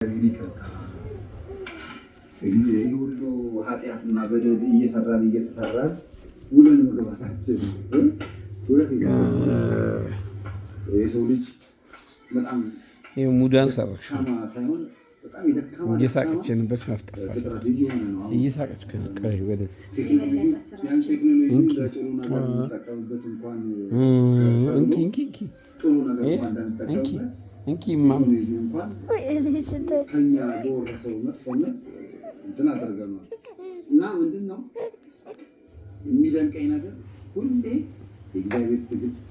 ይቅርታ፣ ይህ ሁሉ ኃጢአትና በደል እየሰራን እየተሰራን ውለን መግባታችን የሰው ልጅ በጣም ሙዳን ሰራሽ። ደካማ ሳይሆን በጣም የደካማ እየሳቀችንበት ማስጠፋሽ። ፍጥረት እየሆነ ነው። አሁን እየሳቀች ቆይ ወደዚህ። ቴክኖሎጂ ቢያንስ ቴክኖሎጂ እንኪ። ለጥሩ ነገር የምንጠቀምበት እንኳን እንኪ እንኪ እንኪ። ጥሩ ነገር እንኳን እንኪ። እንዳንጠቀምበት እንኪ ማም። ቴክኖሎጂ እንኳን ከኛ በወረሰው መጥፎነት እንትን አድርገነዋል። እና ምንድን ነው የሚደንቀኝ ነገር፣ ሁሌ የእግዚአብሔር ትዕግስት፣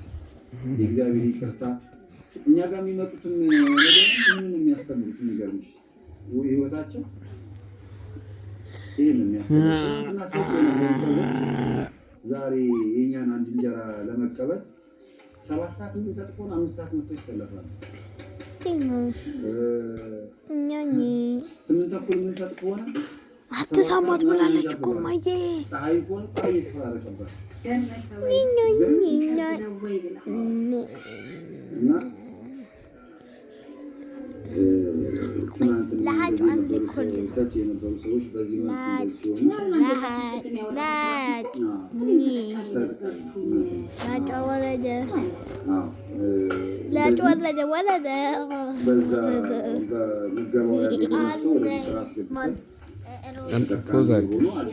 የእግዚአብሔር ይቅርታ። እኛ ጋር የሚመጡትን ነገር ምን የሚያስተምሩት፣ የሚገርምሽ ህይወታቸው ይህን የሚያስተምሩት እና ሰዎች የነበሩ ሰዎች ዛሬ የእኛን አንድ እንጀራ ለመቀበል 7 ሰዓት የምንሰጥ ከሆነ 5 ሰዓት መጥቶ ይሰለፋል። 8:30 የምንሰጥ ከሆነ አትሳማት ብላለች እኮ እማዬ። ፀሐይ ከሆነ ፀሐይ እየተፈራረቀበት እና ትናንትና ለሀጯን ልኮልድ ነው። ሰጪ የነበሩ ሰዎች በዚህ መልኩ ሲሆኑ ለሀጭ ለሀጭ ላጯ ወረደ። ላጭ ወረደ ወረደ። በዛ በምገባው ያገኘናቸው ወደ ስራ አስገብተን Pause አድርጊ። ሆኖ አለ።